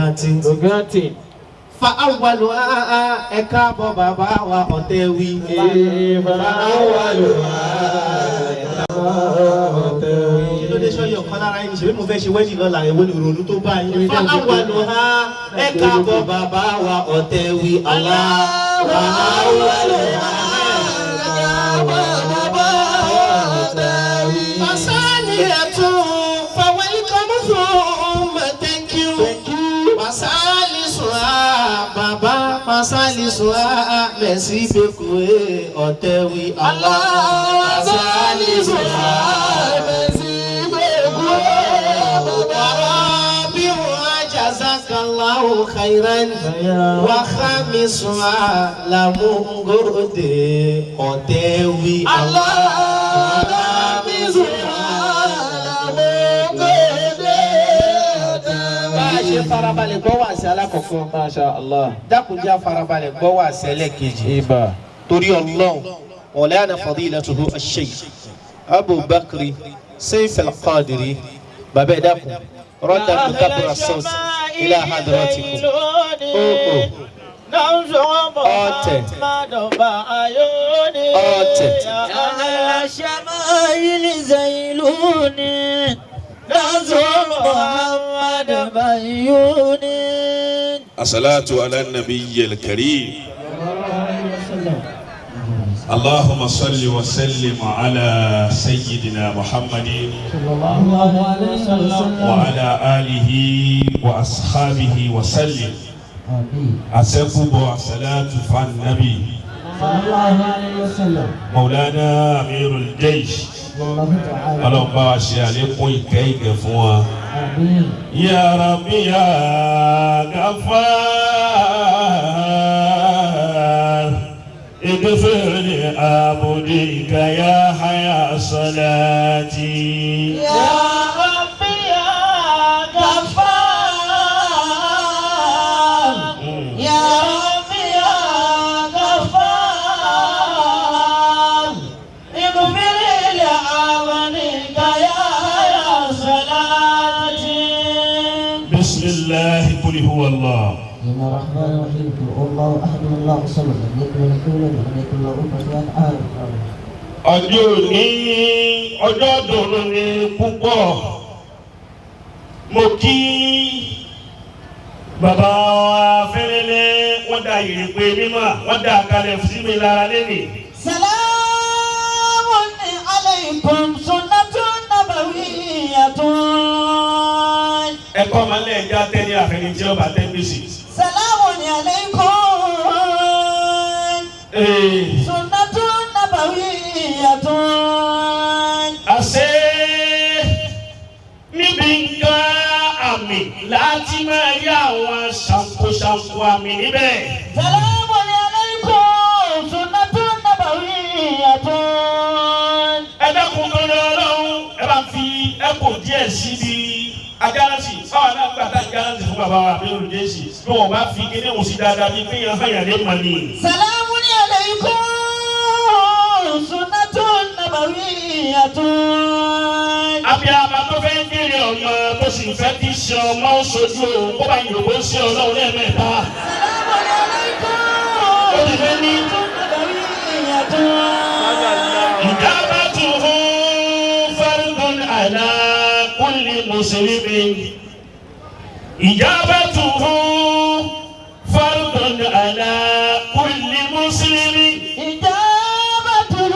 Bugatti. Bugatti. Fa awalu ẹ káàbọ̀ bàbá wa ọ̀tẹ̀ wí. Fa awalu ẹ káàbọ̀ ọ̀tẹ̀ wí. Kí ló dé sọ́yọ̀ kan lára yín? Ṣèbí mo fẹ́ ṣe wẹ́ẹ̀dì lọ́la, èwo ni ìrònú tó bá yín? Fa awalu ẹ káàbọ̀ bàbá wa ọ̀tẹ̀ wí. Allah fa awalu ẹ káàbọ̀ bàbá wa ọ̀tẹ̀ wí. Fasaniyatun fa welcome thumma thank you. Fasalisuwa bàbá fasalisuwa merci beaucoup ọ̀tẹ̀ wí. Allah fasalisuwa merci beaucoup bàbá. Warabi'uha jazakallahu khairan wa khamisuha lamungode ọ̀tẹ̀ wí. Allah khamisuha lamungode ọ̀tẹ̀ wí. Bá a ṣe farabalẹ̀ gbọ́ wá sí alákọ̀ọ́kọ́. Masha Allah. Dákunjẹ́ farabalẹ̀ gbọ́ wá sí ẹlẹ́kejì. Ibà. Torí Ọlọ́run, Mawlana Fadilatuhu Ash-Shaykh Abu Bakri Sayf al-Qadiri, bàbá ẹ̀ dákun rọ́dà mukabira sọ́ọ̀sì ila hadratikum. Ọ̀tẹ̀ ọ̀tẹ̀. أهل الشمائل زيلوني نزل محمد بيوني. الصلاة على النبي الكريم. اللهم صل وسلم على سيدنا محمد وعلى آله وأصحابه وسلم. أسكب الصلاة فالنبي مولانا أمير الجيش. Ọlọ́run bá wa ṣe àlékún ìkẹ́ ìgẹ̀ fún wa. Ya Rabbi ya Ghaffar ighfir li abdika ya haya salati. يا ربي يا غفار، يا ربي يا غفار، اغفر لعبدك يا صلاتي. بسم الله قل هو الله. بسم الله الرحمن الرحيم. قل هو الله أحد، الله الصمد، لم يلد ولم يولد ولم يكن له كفوا أحد. Ọjọ́ òní, ọjọ́ dùnú ni púpọ̀. Mo kí bàbá wa fẹ́lẹ́lẹ́, wọ́n da ìrèpé mímọ́, wọ́n dà kalẹ̀ sí mi lára lẹ́nìí. سلام عليكم سنة نبوية. Ẹ̀kọ́ máa ń lẹ̀ ẹja tẹ́lẹ̀ àfẹnijẹ́ ọba tẹ́ gbèsè. سلام عليكم سنة نبوية. Àṣé níbi nǹkan àmì láti máa rí àwọn ṣàǹkóṣàǹkó àmì níbẹ̀. سلام عليكم سنة نبوية. Ẹ dákun tó lọ lọ́hún, ẹ bá fi ẹ̀kọ́ díẹ̀ síbi ajárásì báwa náà gbà tá ajárásì fún bàbá wa àbí olùdésì bí wọn bá fi kíní òun sí dáadáa bíi pé yẹn fẹ̀yàn lé mọ̀ ni. سلام عليكم سنة نبوية. Abiyama tó fẹ́ jèrè ọmọ tó sì fẹ́ kí ṣe ọmọ ó sojú òun kó bá yòókó sí Ọlọ́run lẹ́ẹ̀mẹ́ta. سلام عليكم Ó ti fẹ́ ní. سنة نبوية. إجابته فرض على كل مسلم. إجابته فرض على كل مسلم. إجابته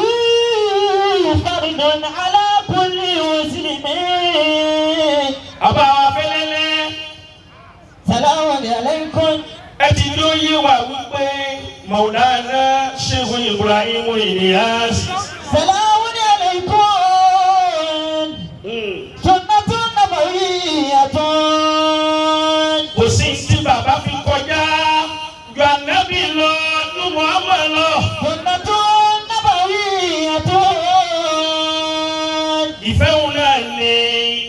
فرض على كل مسلم. Àbá wa fẹ́lẹ́lẹ́. سلام عليكم. Ẹ ti ló yé wa wípé Maulana Sheikh Ibrahim Ilyas. سلام عليكم سنة نبوية. Kò sí tí bàbá fi kọjá ju ànábì lọ ní Muhammad lọ. سنة نبوية. Ìfẹ́ òun náà ni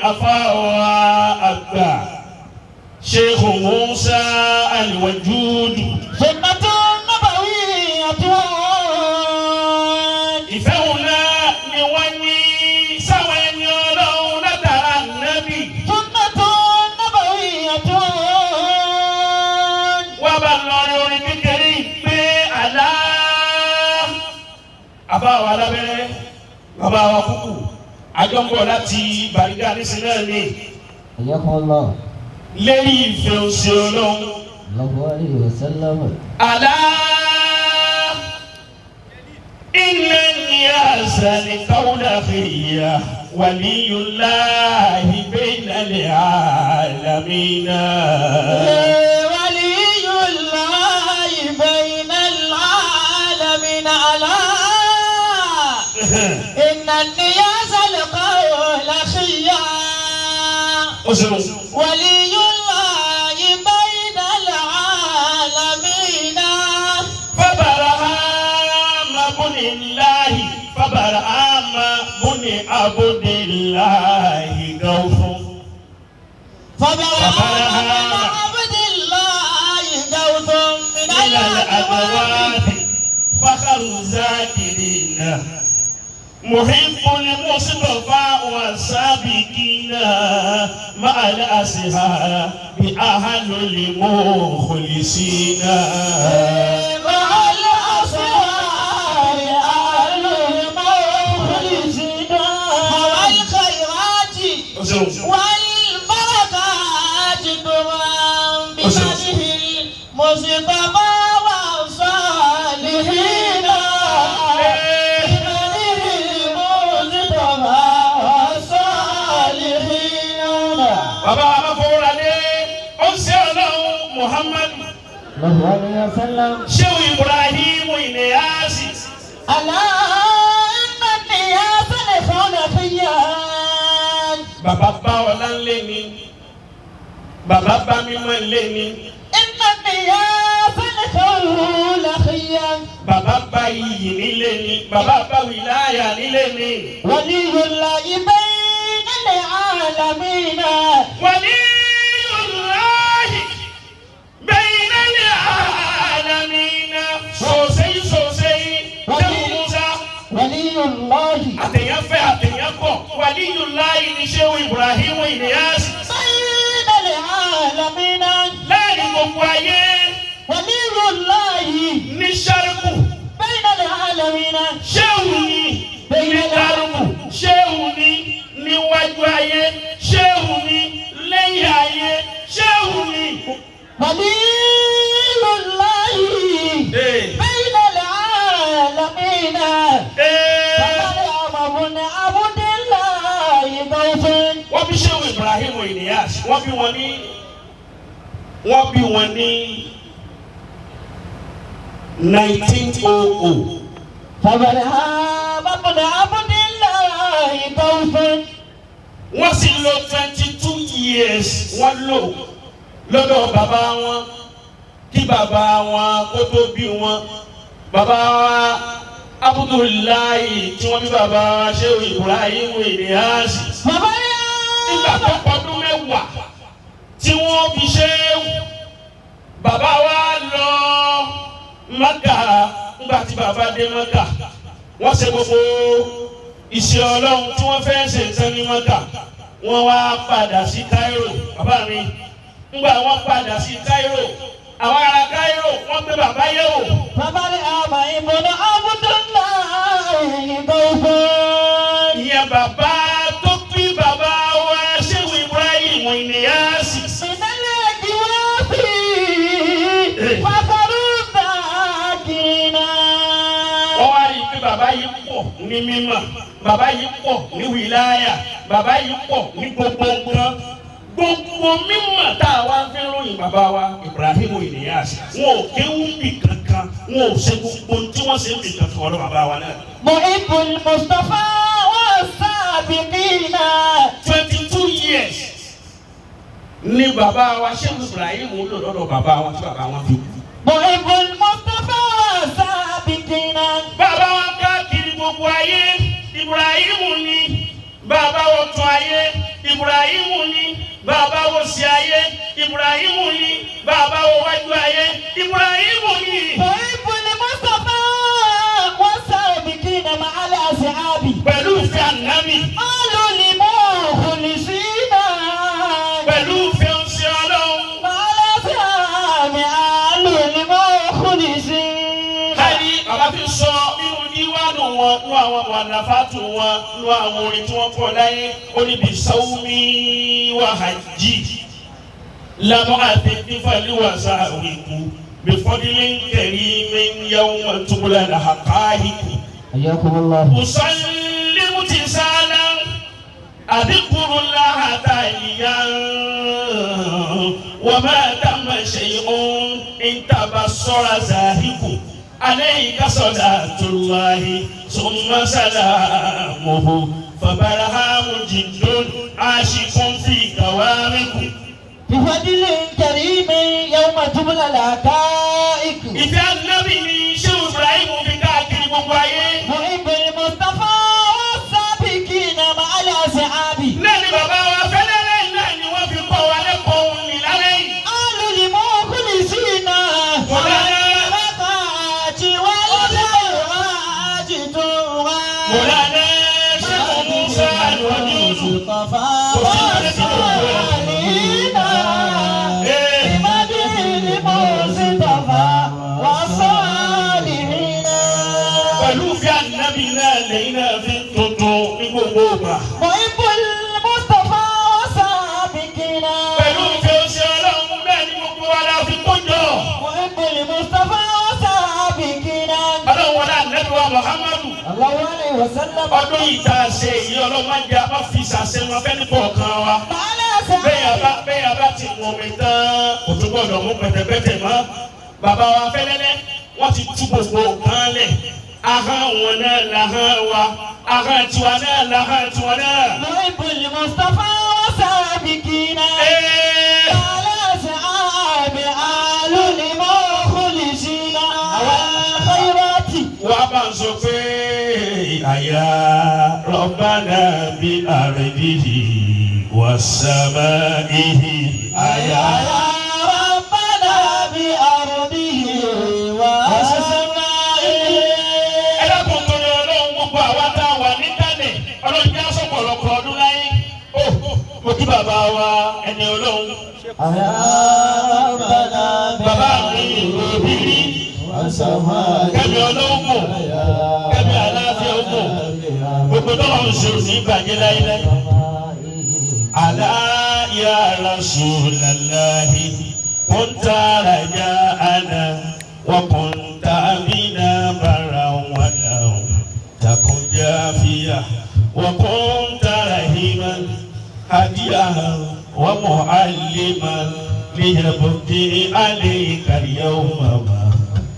afáwa àgbà Sheikh Musa Al-Wajudu. سنة نبوية. Ìfẹ́ òun náà ni wọ́n ní sáwọn ẹni Ọlọ́run látara nábì. سنة نبوية. Àbá wa lábẹ́rẹ́, bàbá wa kúkú, àjọǹbọ̀ láti Bàrígà nísìnyí náà ni. حياكم الله. Lérí ìfẹ́ òsì Ọlọ́run. الله عليه وسلم. ألا إن النياس لقول خيا ولي الله بين العالمين. ولي الله بين العالمين ألا إن النياس القول خيا Ó ṣeun. ولي الله بين العالمين. فبرهام بن الله فبرهام بن عبد الله غوث. فبرهام عبد الله غوث من من الأكوان. الأدوات فخر الذاكرين محب المصطفى والسابقين مع الأصحاب أهل المخلصين. مع الأصحاب أهل المخلصين والخيرات والبركات ترام بمدح المصطفى والصالحين بمدح المصطفى والصالحين. Bàbá amáfowóralé ó ń ṣe Ọlọ́run Muhammad. الله عليه وسلم. Ṣéwù Ibrahim Ìnìyàsì. ألا إن النياس لخلفيان. Bàbá bá ọlá ńlé ni, bàbá bá mímọ́ ńlé ni. إن النياس لخلفيان. Bàbá bá iyì nílé ni, bàbá bá wìláyà nílé ni. ولي الله بين العالمين. Waliyullahi bayna al-alamina. Sòsèyí sòsèyí Ṣéwù Musa. ولي الله Àtẹ̀yàn fẹ́ àtẹ̀yàn kọ̀, waliyullahi ni Ṣéwù Ibrahim Ìnìyàsì. بين العالمين. Láàrin gbogbo ayé. ولي الله Ní sárùkù. بين العالمين. Ṣéwù ni ní kárùkù, ṣéwù ni níwájú ayé, ṣéwù ni lẹ́yìn ayé, ṣéwù ni. ولي الله بين العالمين. فمريم بن عبد الله غوث. Wọ́n bí Ṣéwù Ibrahim Inyas, wọ́n bí wọn ní 1900. فبرهام بن عبد الله غوث. Wọ́n sì lò 22 years, wọ́n lò lọ́dọ̀ bàbá wọn kí bàbá wọn kó tó bí wọn. Bàbá wa Abdullahi tí wọ́n bí bàbá wa Ṣéwù Ibrahim Inyas, nígbà tó pọdún 10 tí wọ́n fi ṣéwù, bàbá wa lọ Maka. Nígbà tí bàbá dé Maka, wọ́n ṣe gbogbo iṣẹ́ Ọlọ́run tí wọ́n fẹ́ ṣe tán ní Maka, wọ́n wá padà sí Cairo. Bàbá mi, nígbà wọ́n padà sí Cairo, àwọn ará Cairo wọ́n gbé bàbá yẹ̀wò. فبرهام ابن عبد الله غوث. Ìyẹn bàbá tó bí bàbá wa Ṣéwù Ibrahim Ìníyàsì. من الأجواف فخر الذاكرين. Wọ́n wá rí i pé bàbá yìí pọ̀ ní mímọ̀, bàbá yìí pọ̀ ní wìláyà, bàbá yìí pọ̀ ní gbogbo nǹkan, gbogbo mímọ̀ tá a wá fi ròyìn bàbá wa Ibrahim Inyas. Wọn ò kéwú bì kankan, wọn ò ṣe gbogbo tí wọ́n ṣe ń bì kankan ọ̀dọ̀ bàbá wa náà. محب المصطفى والسابقين. 22 years ni bàbá wa Sheikh Ibrahim lò lọ́dọ̀ bàbá wa tí bàbá wa fi kú. محب المصطفى والسابقين. Bàbá wa káàkiri gbogbo ayé, Ibrahim ni. Bàbá wo tún ayé, Ibrahim ni. Bàbá wo sí ayé, Ibrahim ni. Bàbá wo wájú ayé, Ibrahim ni. محب المصطفى والسابقين مع الأصحاب. Pẹ̀lú ìfẹ́ ànábì. قالوا لمخلصين. Pẹ̀lú ìfẹ́ ọ̀sẹ̀ Ọlọ́run. مع الأصحاب قالوا لمخلصين. Káyí bàbá fi sọ nínú díwánu wọn. nú àwọn wàlàfàtù wọn, nú àwọn orin tí wọ́n kọ láyé, ó ní bí sawmi wa hajji lamu àti nífàlíwàsá wíkú bifadlin karimin yawma tubla al-haqa'iq. حياكم الله. أسلم تسالا أذكر الله تاليا وما تم شيء إن تبصر زاهق عليك صلاة الله ثم سلامه فبرهام جد عاشق في كوامك. بفضل كريم يوم تبلى الحقائق. Ìfẹ́ Ànábì ni Ṣéwù Ibrahim fi káàkiri gbogbo ayé. محب المصطفى والسابقين مع الأصحاب. Náà ni bàbá wa fẹ́lẹ́lẹ́ náà ni wọ́n fi kọ́ wa lẹ́kọ̀ọ́ òun ní lálẹ́ yìí. آل المخلصين. مولانا. والبركات والخيرات ترى. Mọ̀lánà Ṣéwù Musa Àlùwàdúdù. المصطفى والصالحين. بمدح المصطفى والصالحين. Pẹ̀lú fi Ànábì náà lẹ́yìn náà fi ń tuntun ní gbogbo ìgbà. محب المصطفى والسابقين. Pẹ̀lú fi oṣù Ọlọ́run náà ní gbogbo wa la fi kójọ. محب المصطفى والسابقين. Ọlọ́run wọlé Ànábì wa Muhammadu. الله عليه وسلم. Ọdún yìí tá a ṣe èyí, Ọlọ́run máa ń jẹ́ abá fi ṣàṣẹ wọn fẹ́ ní kọ̀ọ̀kan wa. مع الأصحاب. Bẹ́ẹ̀ yà bá ti mú mi tán, kò tún gbọ́dọ̀ mú pẹ̀tẹ̀pẹ̀tẹ̀ mọ́. Bàbá wa fẹ́lẹ́lẹ́, wọ́n ti tú gbogbo kan lẹ̀. Ahọ́n wọn náà lahọ́n wa, ahọ́n tiwa náà lahọ́n tiwa náà. محب المصطفى والسابقين. Ee, مع الأصحاب آل المخلصين والخيرات. Wàá bá ń sọ pé àyà ربنا بأرضه وسمائه àyà. يا ربنا بأرضه وسمائه. Ẹ dákun torí Ọlọ́run, gbogbo àwa tá a wà níkàlẹ̀, Ọlọ́run jẹ́ àsọ̀pọ̀lọpọ̀ ọdún láyé. Ó mo kí bàbá wa ẹni Ọlọ́run. يا ربنا. Bàbá mi òbírí kẹ́mi Ọlọ́run mọ̀, kẹ́mi àlàáfíà ó mọ̀, gbogbo tọ́lọ̀ ń ṣe òní ìbàjẹ́ láíláí. ألا يا رسول الله كنت رجاءنا وكنت بنا برا ولو تكن جافيا وكنت رحيما هديا ومعلما ليبكي عليك اليوم ما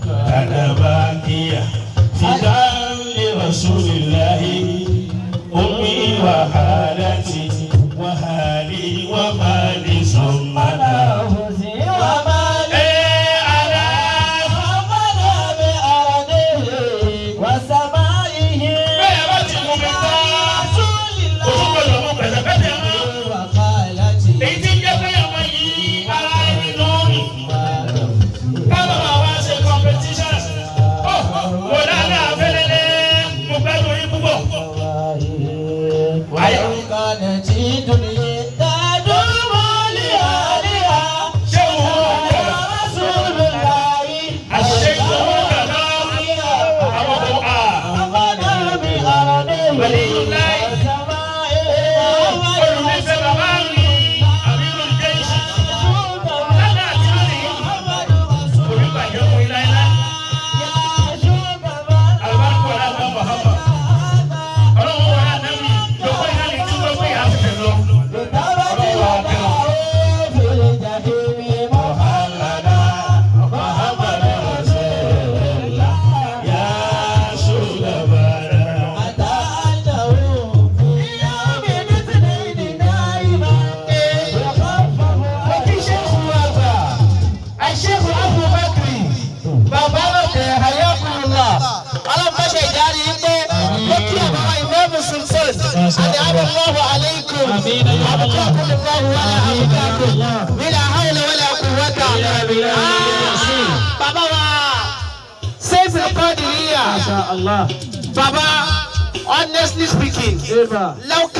كان باكيا. فداء لرسول الله أمي وحالتي وحالي ومالي ثم نفسي ومالي. إيه على ربنا بأرضه وسمائه. Bẹ́ẹ̀ bá ti mú mi tán, رسول kò tún الله. gbọdọ̀ mú pẹ̀tẹ̀pẹ̀tẹ̀ mọ́. وقالتي. Èyí tí ń jẹ́ pé ọmọ yìí ara ẹni lónìí. Káwọn máa wá ṣe competition. Ó wò dáadáa fẹ́lẹ́lẹ́, mo gbádùn yín púpọ̀. ولو كانت الدنيا تدوم لأهلها. Ṣé òun يا رسول الله. Àṣìṣe ìṣòwò kàná àwọn kò á. ربنا بأرضه ولي الله. وسمائه. Olùnífẹ̀ẹ́ bàbá mi, àbí olùjẹ́ ìṣe. Lálẹ́ àti lónìí, kò ní bàjẹ́ fún yín láéláé. Àlùbáríkà wọlé àgbà Muhammad. Ọlọ́run wọlé ànábì, lọ́kọ́ ìlànà tí wọ́n gbé yàrá fẹ̀fẹ̀ lọ. Ọlọ́run wà á kẹ́wọ̀n. Ya Sulabara. Mo kí Ṣéèkù àgbà, Àṣéèkù Abubakar, bàbá lọ́tẹ̀ Hayakullah, ọlọ́mọṣẹ́ ìdarí yín pé mo kí àbáwá ìmọ̀ọ́mù Sultan, àti Abdullahi aleikum, Abdullahi wàlá Abdullahi, wílà hawla wàlá quwwata. Bàbá wa, Sẹ́fì Kọ́dìríyà, Masha Allah. bàbá, honestly speaking, Eva. lọ́kàn.